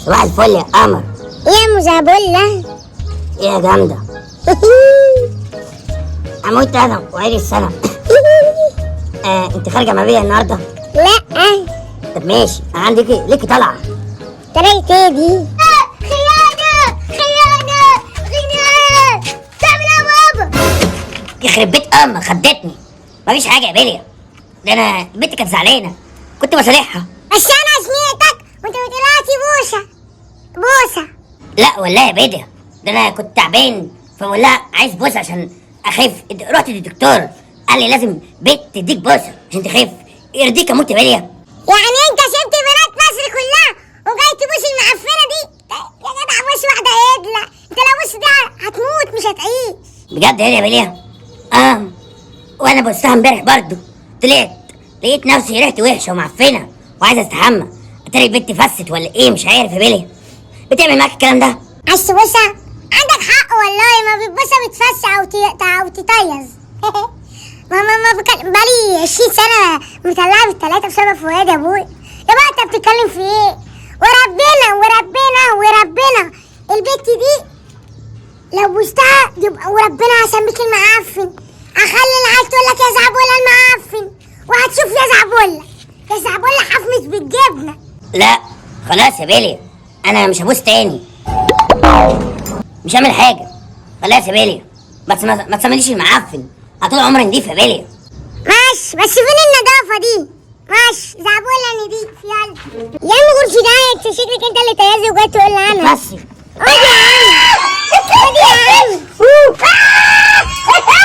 صباح الفل يا قمر. يا مزابولة. ايه يا جامدة؟ اموت انا وعيد السنة. انت خارجة مع بيا النهاردة؟ لا. طب ماشي، انا عندي ليكي طلعة. طلعت ايه دي؟ خيانة خيانة غناء. تعمل ايه يا بابا؟ يخرب بيت امك، خدتني. مفيش حاجة يا بليا، ده انا البنت كانت زعلانة كنت بصالحها. بس انا سمعتك وانت بتقول هاتي بوسة بوسة. لا والله يا بدر، ده انا كنت تعبان فبقول لها عايز بوسه عشان اخف. رحت للدكتور قال لي لازم بنت تديك بوسه عشان تخف. يرضيك اموت يا بليا؟ يعني انت سبت بنات مصر كلها وجاي تبوس المعفنة دي؟ يا جدع بوس واحدة عدلة، انت لو بوس ده هتموت مش هتعيش. بجد يا بليا؟ وانا بوستها امبارح برضه، طلعت لقيت نفسي ريحتي وحشة ومعفنه وعايز استحمى. اتاري البنت فست ولا ايه مش عارف. يا بليا بتعمل معاك الكلام ده؟ عايز تبوسها؟ عندك حق والله، ما بتبوسها بتفس او تطيز. ما بكلم بقالي 20 سنة مطلعة بالتلاتة بسبب فؤاد يا ابوي. يا بقى انت بتتكلم في ايه؟ وربنا وربنا وربنا البت دي لو بوستها يبقى وربنا هسميك المعفن. اخلي العيال تقول لك يا زعبولة المعفن، وهتشوف يا زعبولة يا زعبولة حفمت بالجبنة. لا خلاص يا بليا، انا مش هبوس تاني، مش هعمل حاجة. خلاص يا بليا، ما تسمينيش المعفن، انا طول عمري نضيف يا بليا. ماشي، بس فين النظافة دي؟ ماشي زعبولة نضيف. يلا يا عم غرفة ده، انت شكلك انت اللي تيازي وجاي تقول لي انا. بس خد يا عم، خد يا عم.